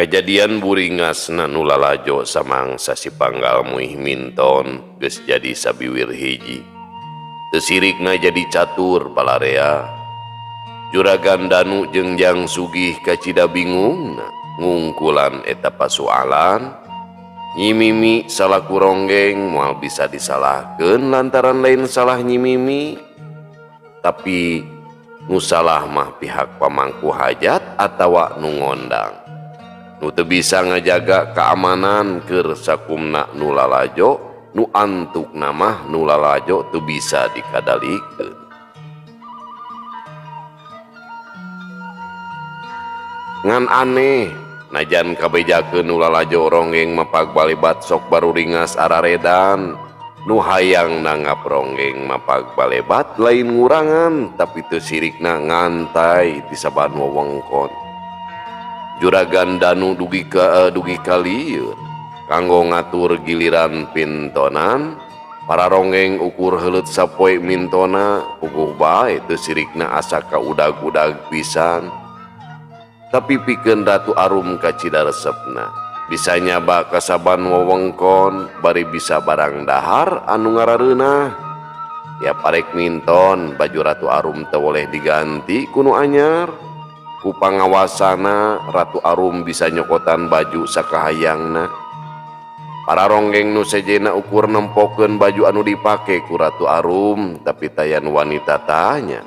Kajadian buringasna nu lalajo samangsa si Panggal Muih minton geus jadi sabiwir hiji. Teu sirikna jadi catur balarea. Juragan Danu jeung Jang Sugih kacida bingungna ngungkulan eta pasualan. Nyi Mimi salaku ronggeng moal bisa disalahkeun lantaran lain salah Nyi Mimi. Tapi nu salah mah pihak pamangku hajat atawa nu ngondang. Nu teu bisa ngajaga keamanan keur sakumna nu lalajo, nu antukna mah nu lalajo teu bisa dikadalikeun. Ngan aneh, najan kabejakeun nu lalajo ronggeng mapag balebat sok baruringas araredan. Nu hayang nanggap ronggeng mapag balebat lain ngurangan, tapi teu sirikna ngantai di saban wewengkon. Juragan Danu dugi ka lieur kanggo ngatur giliran pintonan, para ronggeng ukur heuleut sapoe mintona puguh bae teu sirikna asa ka udag-udag pisan. Tapi pikeun Ratu Arum kacida resepna, bisa nyaba ka saban wewengkon bari bisa barang dahar anu ngarareunah. Tiap arek minton baju Ratu Arum teu boleh diganti ku nu anyar. Ku pangawasana Ratu Arum bisa nyokotan baju sakahayangna. Para ronggeng nu sejena ukur nempokeun baju anu dipake ku Ratu Arum, tapi tayan wanita tanya.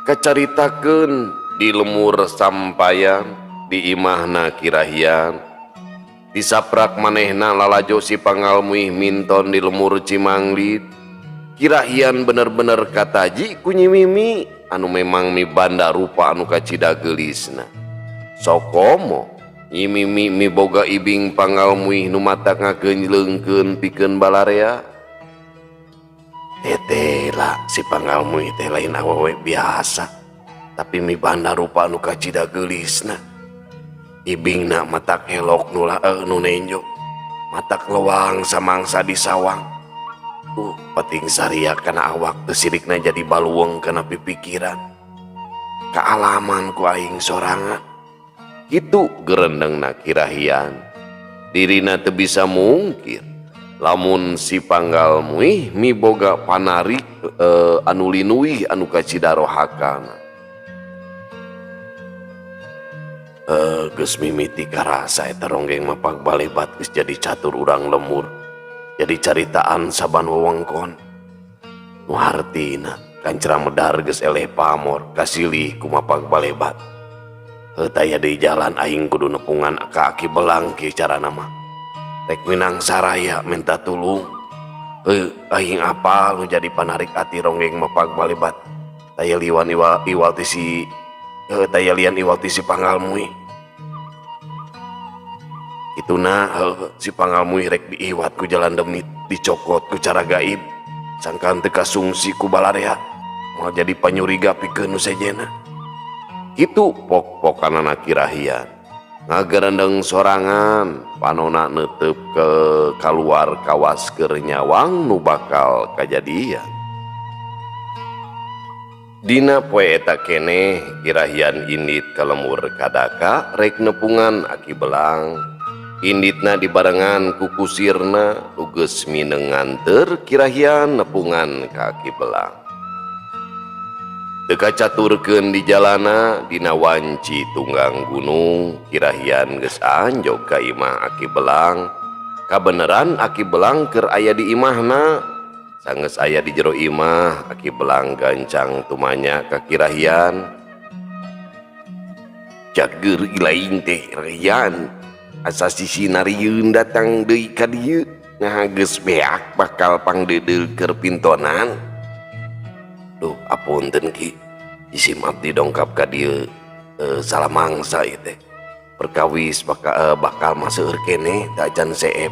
Kacaritakeun di lemur sampayan, di imahna kirahian. Disaprak manehna lalajo si Pangalmuih minton di lemur Cimanglid. Kirahian bener-bener kataji ku Nyi Mimi anu memang mibanda rupa anu kacida geulisna. Sokomo Nyi Mimi miboga ibing Pangalmuih nu matak ngageunjleungkeun pikeun balarea. Tetela si Pangalmuih teh lain awewe biasa, tapi mibanda rupa anu kacida geulisna. Ibingna matak elok nu nenjo, matak lewang samangsa di sawang. Penting saria kana awak teu sirikna jadi baluweung kana pipikiran. Kaalaman ku aing sorangan. Kitu gerendengna kirahian. Dirina teu bisa mungkir lamun si Panggalmuih miboga panarik anu linuih anu kacida rohakana. Geus mimiti karasa eta ronggeng mapag balebat geus jadi catur urang lemur. Jadi caritaan saban wewengkon. Nu hartina kancra medar geus eleh pamor kasilih ku mapag balebat. Heuh taya deui jalan aing kudu nepungan ka Aki Belang kieu carana mah. Rek minang saraya minta tulung. Heuh aing apal nu jadi panarik ati ronggeng mapag balebat. Taya liwan iwal ti si, heuh taya lian iwal ti si Pangalmuih. Ituna heuh si Pangalmuih rek diiwat ku jalan demit, dicokot ku cara gaib, sangkan teu kasungsi ku balarea, moal jadi panyuriga pikeun nu sejena. Kitu pok-pokanana kirahian, ngagerendeng sorangan, panona neuteup ke kaluar kawas keur nyawang nu bakal kajadian. Dina poe eta keneh kirahian indit ka lemur kadaka rek nepungan Aki Belang. Inditna dibarengan ku kusirna nu geus mineng nganteur kirahian nepungan ka Aki Belang. Teu kacaturkeun di jalana dina wanci tunggang gunung kirahian geus anjog ka imah Aki Belang. Kabeneran Aki Belang keur aya di imahna. Sanggeus aya di jero imah Aki Belang gancang tumanya ka kirahian. Jager ilaing teh Rian. Asa sisi narieun datang deui ka dieu nah geus beak bakal pangdeudeul keur pintonan. Duh apunten Ki, isim abdi dongkap ka dieu salah mangsa ieu teh. Perkawis bakal maseueur keneh da acan seep.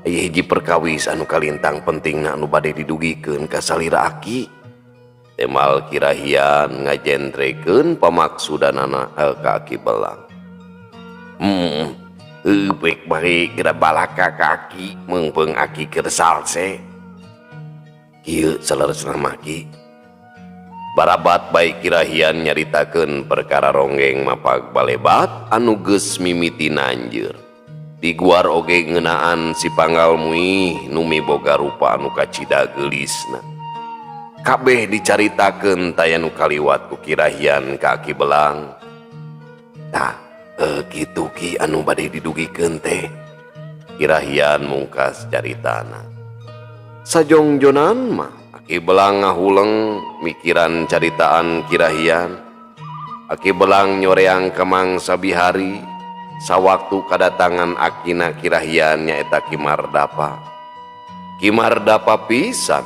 Aya hiji perkawis anu kalintang pentingna anu bade didugikeun ka salira Aki. Temal kirahian ngajentrekeun pamaksudanana ka Aki Belang. Baik baik geura balaka ka Aki meungpeung Aki keur salse. Kieu saleresna mah Ki. Barabat bae Kirahian nyaritakeun perkara ronggeng mapag balebat anu geus mimiti nanjeur. Diguar oge ngeunaan si Panggal Muih nu miboga rupa anu kacida geulisna. Kabeh dicaritakeun taya nu kaliwat ku Kirahian ka Aki Belang. Tah, kitu Ki anu bade didugikeun teh. Kirahian mungkas caritana. Sajongjonan mah Aki Belang ngahuleng mikiran caritaan Kirahian. Aki Belang nyoreang ka Mangsa Bihari sawaktu kadatangan akina Kirahian nyaeta Ki Mardapa. Ki Mardapa pisan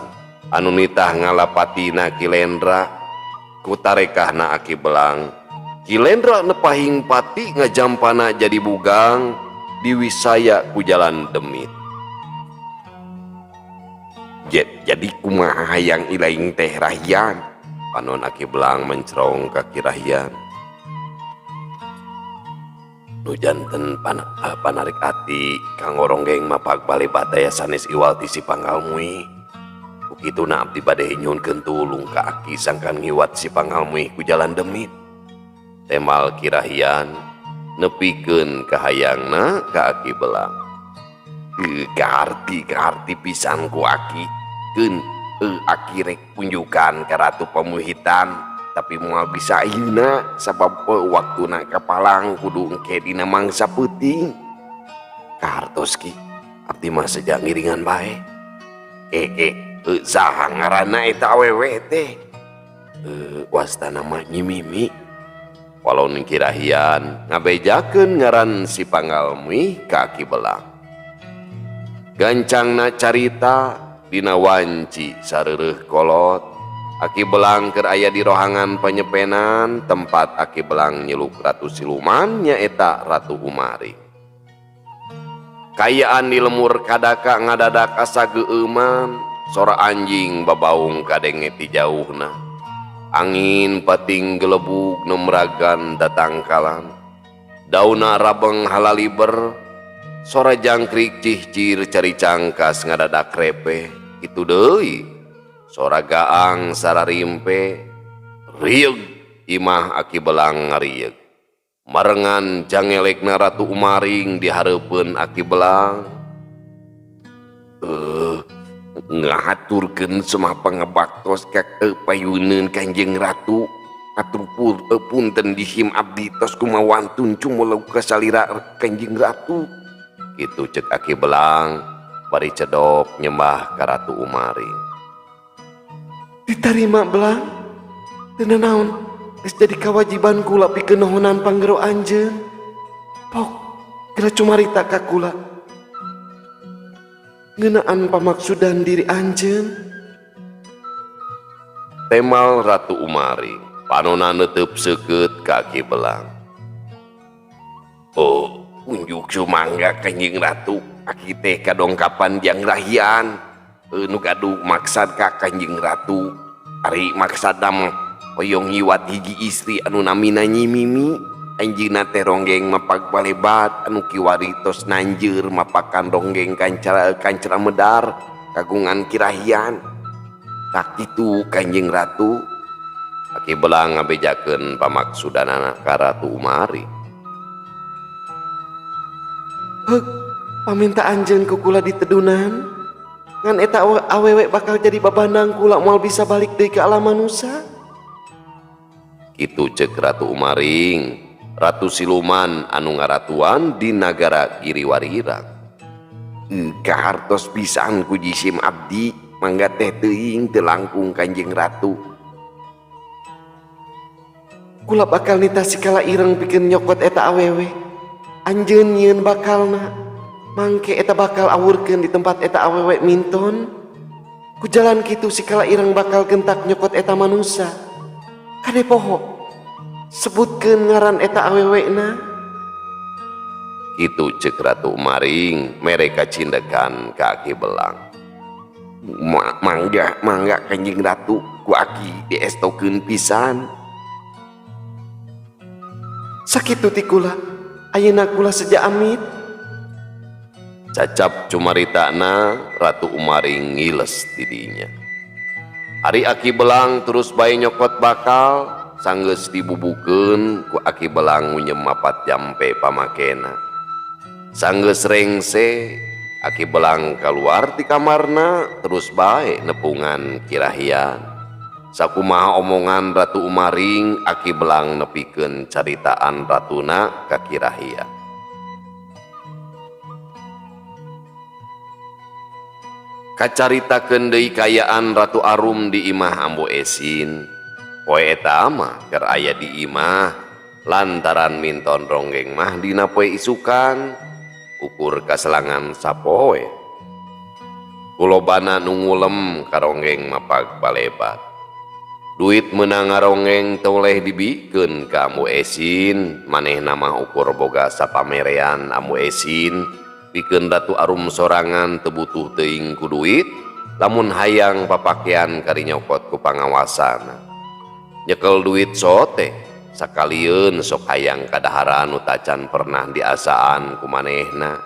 anu nitah ngalapatina Ki Lendra ku tarekahna Aki Belang. Ki Lendra nepahing pati ngajampana jadi bugang diwisaya ku jalan demit. Jadi kumaha hayang ilaing teh Rahian? Panon Aki Belang mencrong ka Kirahian. Nu janten panarik ati kanggo ronggeng mapag balebat daya sanes iwal ti si Panggal Muih. Ku kituna abdi bade nyuhunkeun tulung ka Aki sangkan ngiwat si Panggal Muih ku jalan demit. Temal Kirahian nepikeun kahayangna ka Aki Belang. Kaharti kaharti pisan ku Aki. Keun Aki rek punjukan ka Ratu Pamuhitan tapi moal bisa ayeuna sabab waktuna kapalang kudu engke dina mangsa peuting. Kahartos Ki, abdi mah seja ngiringan bae. Saha ngaranna eta awewe teh? Wastana mah Nyi Mimi. Walon Kirahian ngabejakeun ngaran si Panggal Muih ka Aki Belang. Gancangna carita dina wanci sareureuh kolot. Aki Belang keur aya di rohangan panyepenan tempat Aki Belang nyeluk Ratu Siluman nyaeta Ratu Umari. Kayaan di lemur kadaka ngadadak asa geueuman, sora anjing babaung kadenge ti jauhna. Angin pating gelebug nemragan datangkalan. Dauna rabeng halaliber, sora jangkrik cihcir cari cangkas ngadadak repe. Itu deui. Sora gaang sararimpe, rieug imah Aki Belang ngarieug. Marengan jangelekna Ratu Umaring di hareupeun Aki Belang. Ngahaturkeun semah pangebaktos ka payuneun Kanjeng Ratu. Atur punten dihim abdi tos kumawantun cumuleuh ka salira Kanjeng Ratu. Kitu cek Aki Belang bari cedok nyembah ka Ratu Umaring. Ditarima Belang, teu nanaon geus jadi kawajiban kula pikeun nohonan panggero anjeun. Pok, geura cumarita ka kula. Ngeunaan pamaksudan diri anjeun. Temal Ratu Umaring, panona neuteub seukeut ka Aki Belang. Oh, unjuk sumangga Kanjeng Ratu, Aki teh kadongkapan jang Rahian. Nu gaduh maksad ka Kanjeng Ratu. Ari maksadna mah hoyong nyiwat hiji istri anu namina Nyi Mimi. Anjeunna teh ronggeng mapag balebat anu kiwari tos nanjeur mapakan ronggeng kancara kancara medar kagungan Kirahian. Tah kitu Kanjeng Ratu. Aki Belang ngabejakeun pamaksudanana ka Ratu Umari. Heug, paminta anjeun ku kula ditedunan. Ngan eta awewe bakal jadi babandang kula moal bisa balik deui ka alam manusa. Kitu cek Ratu Umaring, Ratu Siluman anu ngaratuan di nagara Giriwarirang. Kahartos pisan ku jisim abdi, mangga teh teuing teu langkung Kanjeng Ratu. Kula bakal nitah sikala ireng pikeun nyokot eta awewe. Anjeun nyieun bakalna. Mangke eta bakal awurkeun di tempat eta awewe minton. Ku jalan kitu sikala ireng bakal gentak nyokot eta manusa. Kade poho sebutkeun ngaran eta awewena. Kitu cek Ratu Umaring mere kacindekan ka Aki Belang. Mangga mangga Kanjeng Ratu, ku Aki diestokeun pisan. Sakitu ti kula, ayeuna kula seja amit. Cacap cumaritana Ratu Umaring ngiles didinya. Ari Aki Belang terus bae nyokot bakal sanggeus dibubukeun ku Aki Belang ngunyem mapat jampe pamakena. Sanggeus rengse Aki Belang kaluar ti kamarna terus bae nepungan Ki Rahyan. Sakumaha omongan Ratu Umaring Aki Belang nepikeun caritaan ratuna ka Ki Rahyan. Kacaritakeun deui kaayaan Ratu Arum di imah Ambu Esin. Poe eta mah keur aya di imah lantaran minton ronggeng mah dina poe isukan ukur kaselangan sapoe. Kulobana nu ngulem ka ronggeng mapag balebat. Duit meunang ngaronggeng teu oleh dibikeun ka Ambu Esin, manehna mah ukur boga sapamerean Ambu Esin. Pikeun Ratu Arum sorangan teu butuh teuing ku duit, lamun hayang papakean kari nyokot ku pangawasana. Nyekel duit sote, sakalieun sok hayang kadaharan nu tacan pernah diasaan ku manehna.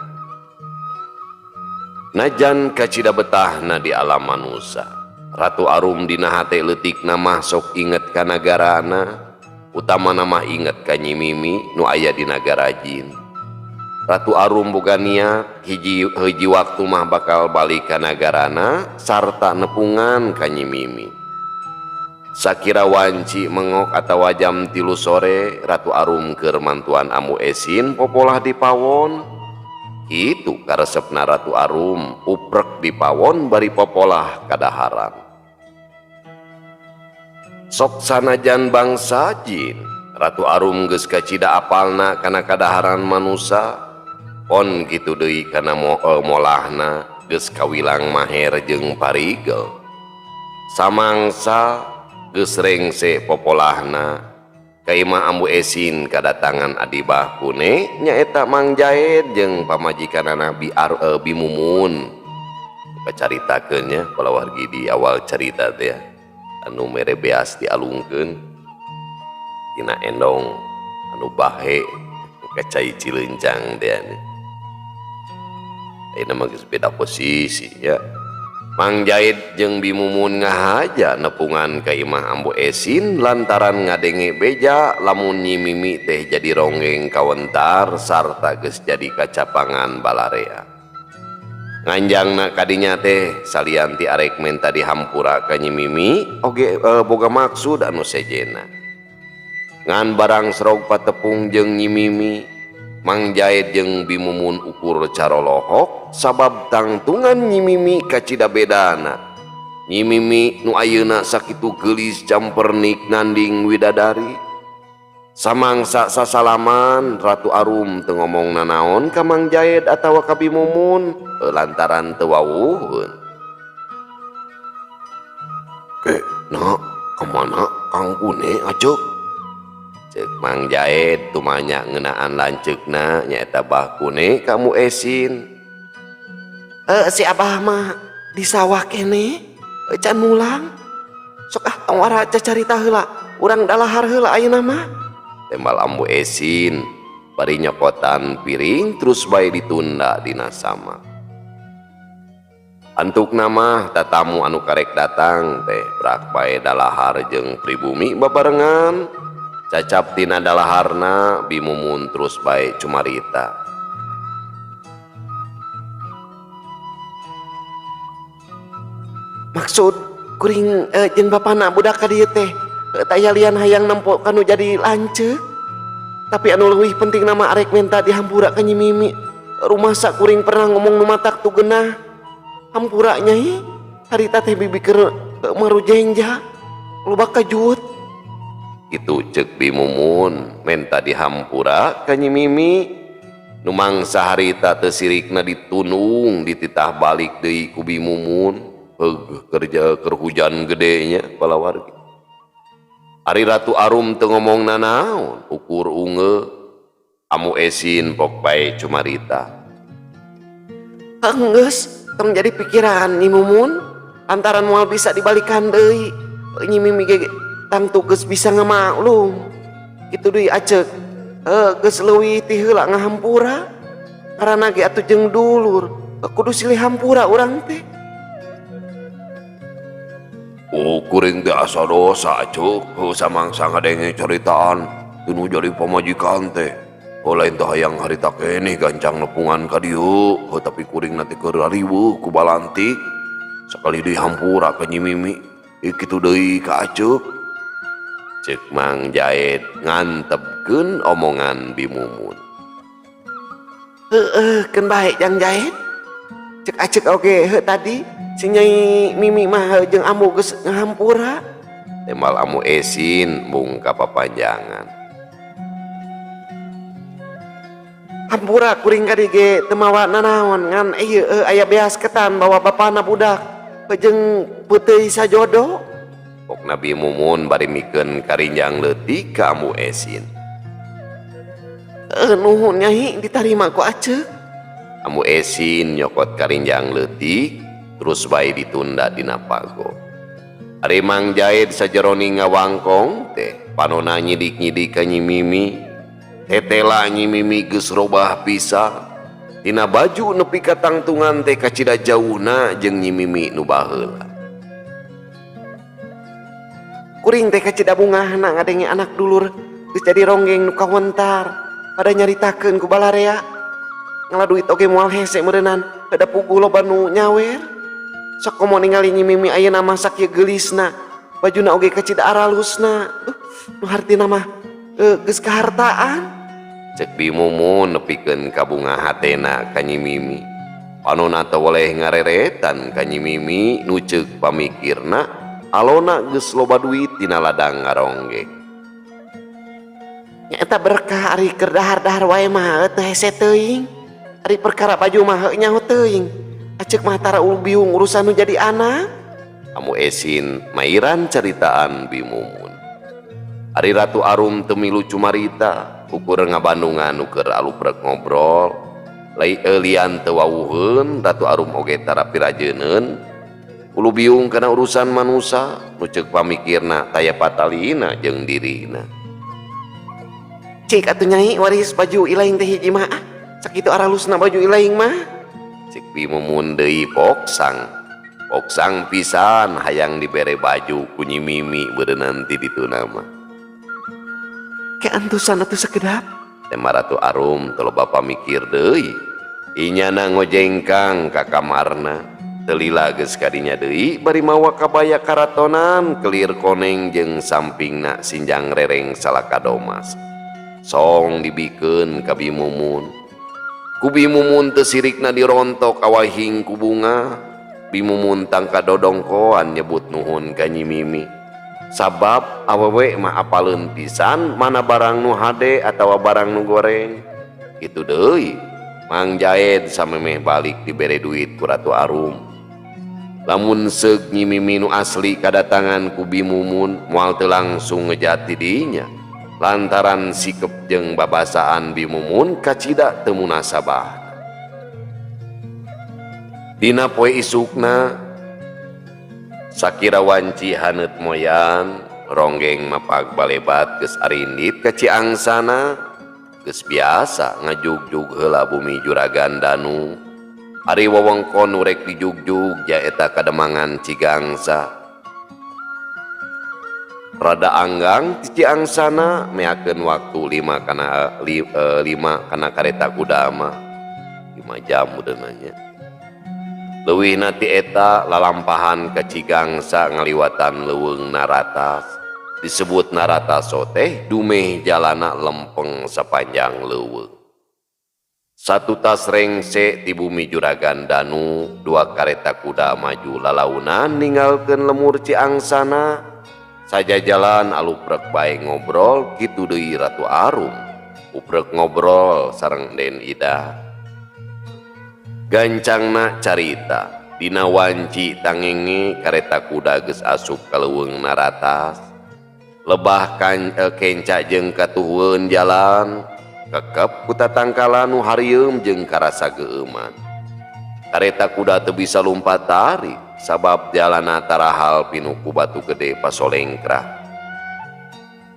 Najan kacida betahna di alam manusa, Ratu Arum dina hate leutikna mah sok inget ka nagarana, utamana mah inget ka Nyi Mimi nu aya di nagara jin. Ratu Arum boga niat hiji hiji waktu mah bakal balik ka nagarana sarta nepungan ka Nyi Mimi. Sakira wanci mengok atawa jam 3 sore Ratu Arum keur mantuan Ambu Esin popolah di pawon. Kitu karesepna Ratu Arum uprek di pawon bari popolah kadaharan. Sok sanajan bangsa jin, Ratu Arum geus kacida apalna kana kadaharan manusa. Pon kitu deui kana molahna geus kawilang maher jeung parigel. Samangsa geus rengse popolahna ka imah Ambu Esin kadatangan Adibah Kune nyaeta Mang Jaed jeung pamajikanana Bi Mumun. Kacaritakeun nya palawargi di awal carita teh ya, anu mere beas dialungkeun tina endong anu bahe kacai cilencang teh. Ayeuna mah geus beda posisi ya. Mang Jaid jeung Bi Mumun ngahaja nepungan ka imah Ambu Esin lantaran ngadenge beja lamun Nyi Mimi teh jadi ronggeng kawentar sarta geus jadi kacapangan balarea. Nganjangna kadinya teh salian ti arek menta dihampura ka Nyi Mimi oge boga maksud anu sejena. Ngan barang serog patepung jeung Nyi Mimi, Mang Jaid jeung Bi Mumun ukur carolohok sabab tangtungan Nyi Mimi kacida bedana. Nyi Mimi nu ayeuna sakitu geulis campernik nanding widadari. Samangsa sasalaman Ratu Arum teu ngomong nanaon ka Mang Jaid atawa ka Bi Mumun lantaran teu wawuheun. Ke, na, kamana Kang Kune acuk? Ceuk Mang Jaid tumanya ngeunaan lanceukna nyaeta Bah Kune ka Ambu Esin. Si Abah mah di sawah kene, can mulang. Sok ah tong wara cacarita heula, urang dalahar heula ayeuna mah. Tembal Ambu Esin bari nyokotan piring terus bae ditunda dina sama. Antukna mah tatamu anu karek datang teh brak bae dalahar jeung pribumi babarengan. Cacap tina dalaharna Bi Mumun terus bae cumarita. Maksud kuring jeung bapana budak ka dieu teh taya lian hayang nempo kanu jadi lanceuk. Tapi anu leuwih penting nama arek menta dihampura ka Nyi Mimi. Rumasa kuring pernah ngomong nu matak tu geunah. Hampura nyai, harita teh bibi keur marujenja loba kajut. Kitu ceuk Bi Mumun menta dihampura ka Nyi Mimi. Nu mangsa harita teu sirikna ditunung dititah balik deui ku Bi Mumun. Heug kerja keur hujan gedenya palawargi. Ari Ratu Arum teu ngomong nanaon ukur unge. Amu Esin pok bae cumarita. Enggeus tong jadi pikiran Nyi Mumun lantaran moal bisa dibalikan deui. Nyi Mimi ge tangtu geus bisa ngamaklum. Kitu deui aceuk. Geus leuwih ti heula ngahampura. Karana ge atuh jeung dulur, kudu silih hampura urang teh. Oh kuring teh asa dosa cuk heuh samangsa ngadenge caritaan tinu jadi pamajikan teh. Oh lain teh hayang harita keneh gancang nepungan ka dieu heuh tapi kuring na teh keur riweuh ku balantik. Sakali deui hampura ka Nyi Mimi kitu deui ka Aceuk. Ceuk Mang Jaed ngantepkeun omongan Bi Mumun. Heeh, keun bae Jang Jaed. Cek Aceuk oge heuh tadi si Nyai Mimi mah jeung ambu geus ngahampura. Tembal Ambu Esin mung kapapanjangan. Hampura kuring kadi ge teu mawa nanaon ngan ieu aya beas ketan bawa bapana budak jeung peuteui sajodo. Pokna Bi Mumun bari mikeun karinjang leutik ka Ambu Esin. Nuhun Nyai ditarima ku Aceuk. Ambu Esin nyokot karinjang leutik terus bae ditunda dina pago. Ari Mang Jaed sajeroni ngawangkong teh panona nyidik-nyidik ka Nyi Mimi. Tetela Nyi Mimi geus robah pisan. Tina baju nepi ka tangtungan teh kacida jauhna jeung Nyi Mimi nu baheula. Kuring teh kacida bungahna ngadenge anak dulur geus jadi ronggeng nu kawentar pada nyaritakeun ku balarea. Ngala duit oge moal hese meureunnan da puguh loba nu nyawer. Sok komo ningali Nyi Mimi ayeuna mah sakieu geulisna, bajuna oge kacida aralusna. Nu hartina mah geus kahartaan. Cek Bi Mumun nepikeun ka bunga hatena ka Nyi Mimi. Panona teu weleh ngareretan ka Nyi Mimi nu ceuk pamikirna alona geus loba duit tina ladang ngaronggeng. Nyaeta berkah ari keur dahar-dahar wae mah teu hese teuing. Ari perkara baju mah heuh nyaho teuing. Aceuk mah tara biung urusan nu jadi anak. Ambu Esin mairan caritaan Bi Mumun. Ari Ratu Arum teu milu cumarita, ukur ngabandungan nu keur aluprek ngobrol. Lai lian teu wawuheun, Ratu Arum oge tara pirajeuneun. Ulu biung kana urusan manusa, nu ceuk pamikirna taya patalina jeung dirina. Cik atuh Nyai waris baju ilaing teh hiji mah. Sakitu aralusna baju ilaing mah. Cik Bi Mumun deui poksang. Poksang pisan hayang dibere baju ku Nyi Mimi beureunan ti dituna mah. Ke antusan atuh sakedap. Tema Ratu Arum teu loba pamikir deui. Inyana ngojengkang ka kamarna. Teu lila geus kadinya deui bari mawa kabaya karatonan kelir koneng jeung sampingna sinjang rereng salaka domas. Song dibikeun ka Bi Mumun. Ku Bi Mumun teu sirikna dirontok awahing ku bunga. Bi Mumun tangka dodongkoan nyebut nuhun ka Nyi Mimi. Sabab awewe mah apaleun pisan mana barang nu hade atawa barang nu goreng. Kitu deui Mang Jaed samemeh balik dibere duit ku Ratu Arum. Lamun seug Nyi Mimi nu asli kadatangan ku Bi Mumun moal teu langsung ngejati dinya. Lantaran sikep jeung babasaan Bi Mumun kacida teu munasabah. Dina poe isukna sakira wanci haneut moyan ronggeng mapag balebat geus arindit ka Ciangsana geus biasa ngajugjug heula bumi Juragan Danu. Ari wewengkon nu rek dijugjug jaeta kademangan Cigangsa. Rada anggang ti Ciangsana meakeun waktu 5 kana 5 kana kareta kuda mah 5 jam udah nanya. Leuwihna ti eta lalampahan ka Cigangsa ngaliwatan leuweung Naratas. Disebut Naratas teh dumeh jalana lempeng sapanjang leuweung. Satu tas rengse ti bumi Juragan Danu, 2 kareta kuda maju lalaunan ninggalkeun lemur Ciangsana. Saja jalan aluprek bae ngobrol kitu deui Ratu Arum. Uprek ngobrol sareng Den Ida. Gancangna carita dina wanci tangenge kareta kuda geus asup ka leuweung Naratas. Lebah kenca jeung katuhueun jalan kekep ku tatangkalan nu harieum jeung karasa geueuman. Kareta kuda teu bisa lumpat tarik sabab jalana tarahal pinuh ku batu gede pasolengkrah.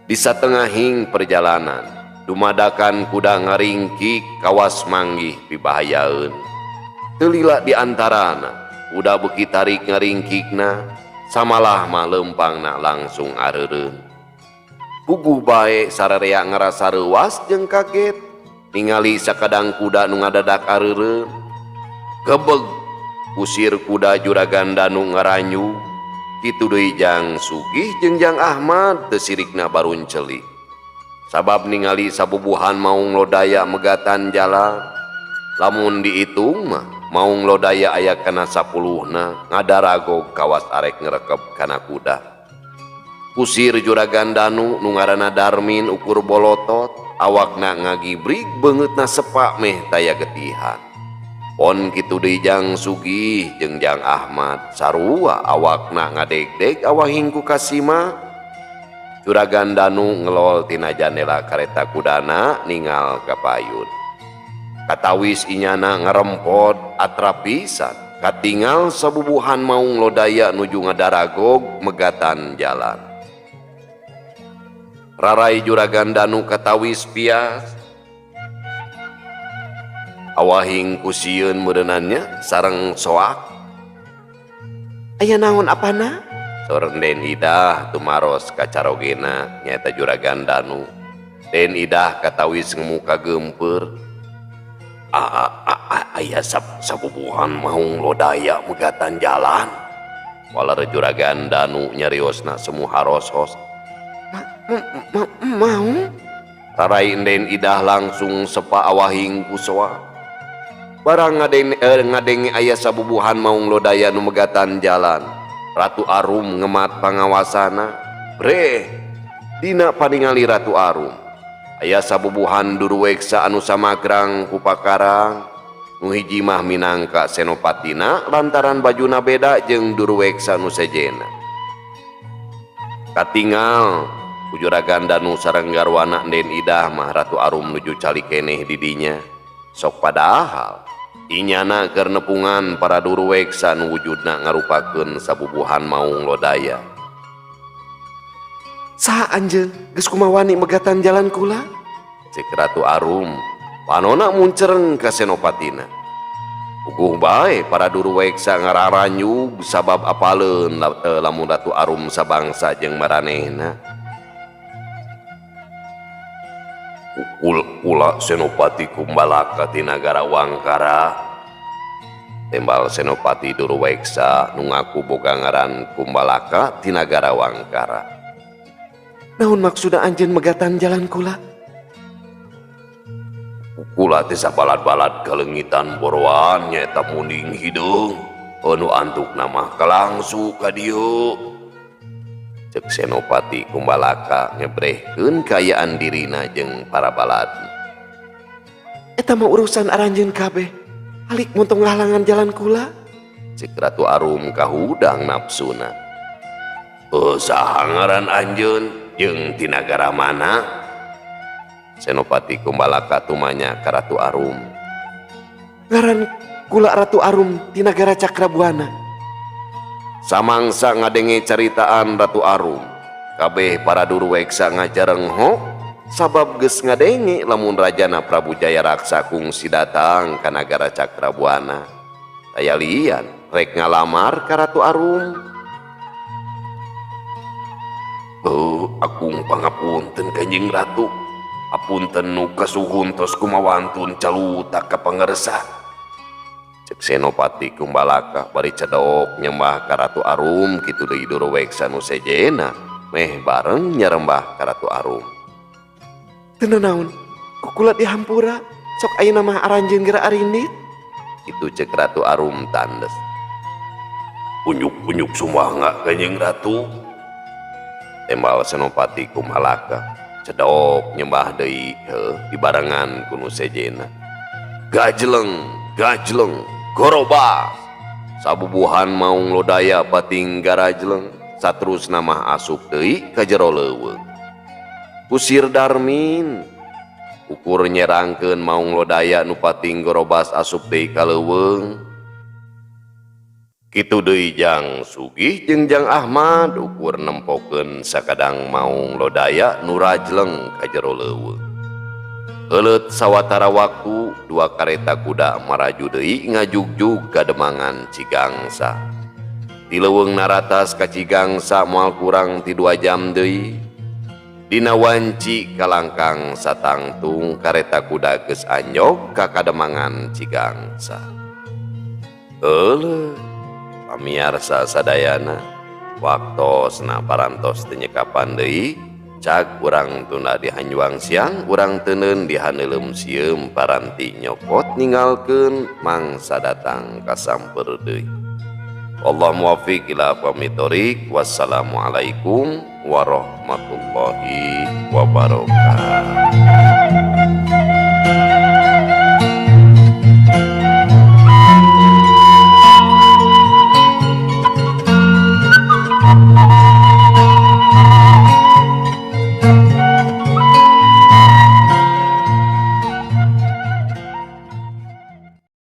Di satengahing perjalanan dumadakan kuda ngaringkik kawas manggih pibahayaeun. Teu lila di antarana kuda beuki tarik ngaringkikna Samalah mah leumpangna langsung areureun. Puguh bae sararea ngarasa reuwas jeung kaget ningali sakadang kuda nu ngadadak areureun. Gebeg kusir kuda Juragan Danu ngaranyu. Kitu deui Jang Sugih jeung Jang Ahmad teu sirikna barunceli. Sabab ningali sabubuhan maung lodaya megatan jalan. Lamun diitung mah maung lodaya aya kana sapuluhna ngadaragog kawas arek ngerekeb kana kuda. Kusir Juragan Danu nu ngaranna Darmin ukur bolotot, awakna ngagibrig beungeutna sepak meh taya getihan. Pon kitu deui Jang Sugih jeung Jang Ahmad sarua awakna ngadegdeg awahing ku kasima. Juragan Danu ngelol tina jandela kareta kudana ningal ka payun. Katawis inyana ngarempod atrapisan katingal sabubuhan maung lodaya nuju ngadaragog megatan jalan. Rarai Juragan Danu katawis pias. Awahing ku sieun meureunannya sareng soak. Aya naon apana? Saur Den Idah tumaros ka carogena nyaeta Juragan Danu. Den Idah katawis ngemuka geumpeur. Aya sabubuhan maung lodaya megatan jalan. Waler Juragan Danu nyariosna semu harosos. Maung? Rarai Den Idah langsung sepa awahing ku soak. Barang ngadenge aya sabubuhan maung lodaya nu megatan jalan. Ratu Arum ngemat pangawasana. Breh, dina paningali Ratu Arum. Aya sabubuhan duruweksa anu samagrang ku pakarang. Nu hiji mah minangka senopatina lantaran bajuna beda jeung duruweksa nu sejena. Katingal ku Juragan Danu sareng garwana Den Idah mah Ratu Arum nuju calik keneh di dinya. Sok padahal inyana keur nepungan para duruweksa nu wujudna ngarupakeun sabubuhan maung lodaya. Saha anjeun geus kumawani megatan jalan kula? Cek Ratu Arum, panona muncereng ka senopatina. Puguh bae para duruweksa ngararanyug sabab apaleun lamun Ratu Arum sabangsa jeung maranehna. Kula Senopati Kumbalaka ti nagara Wangkara. Tembal Senopati Duruweksa nu ngaku boga ngaran Kumbalaka ti nagara Wangkara. Naon maksudna anjeun megatan jalan kula? Kula teh sabalad-balad kaleungitan boroan nyaeta munding hideung. Anu antukna mah kalangsu ka dieu. Cek Senopati Kumbalaka ngebrehkeun kaayaan dirina jeung para balad. Eta mah urusan aranjeun kabeh. Alik montong ngahalangan jalan kula. Cek Ratu Arum kahudang nafsuna. Saha ngaran anjeun jeung ti nagara mana? Senopati Kumbalaka tumanya ka Ratu Arum. Ngaran kula Ratu Arum ti nagara Cakrabuana. Samangsa ngadenge caritaan Ratu Arum, kabeh para duruweksa ngajarengho sabab geus ngadenge lamun rajana Prabu Jayaraksa kungsi datang ka nagara Cakrabuana. Aya lian rek ngalamar ka Ratu Arum. Akung pangapunten Kanjeng Ratu. Apunten nu kasuhun tos kumawantun calutak ka pangersa. Cek Senopati Kumbalaka bari cedok nyembah ka Ratu Arum kitu deui duruweksa nu sejena meh bareng nyarembah ka Ratu Arum. Teu nanaon, ku kula dihampura sok ayeuna mah aranjeun geura arindit. Kitu cek Ratu Arum tandes. Unyuk-unyuk sumangga Kanjeng Ratu. Tembal Senopati Kumbalaka cedok nyembah deui dibarengan ku nu sejena. Gajleng, gajleng, gorobas. Sabubuhan maung lodaya bating garajleng, saterusna mah asup deui ka jero leuweung. Kusir Darmin ukur nyerangkeun maung lodaya nu pating gorobas asup deui ka leuweung. Kitu deui Jang Sugih jeung Jang Ahmad ukur nempokeun sakadang maung lodaya nu rajleng ka jero leuweung. Heuleut sawatara waktu dua kareta kuda maraju deui ngajugjug ka Demangan Cigangsa. Ti Leuweung Naratas ka Cigangsa moal kurang ti 2 jam deui. Dina wanci kalangkang satangtung kareta kuda geus anjog ka Kademangan Cigangsa. Euleuh, pamiarsa sadayana, waktosna parantos teu nyekapan deui, cag urang tunda di hanjuang siang, urang teuneun di haneuleum sieum paranti nyokot ninggalkeun mangsa datang kasamper deui. Allah muwaffiq ila aqwamit thoriq. Wassalamualaikum warahmatullahi wabarakatuh.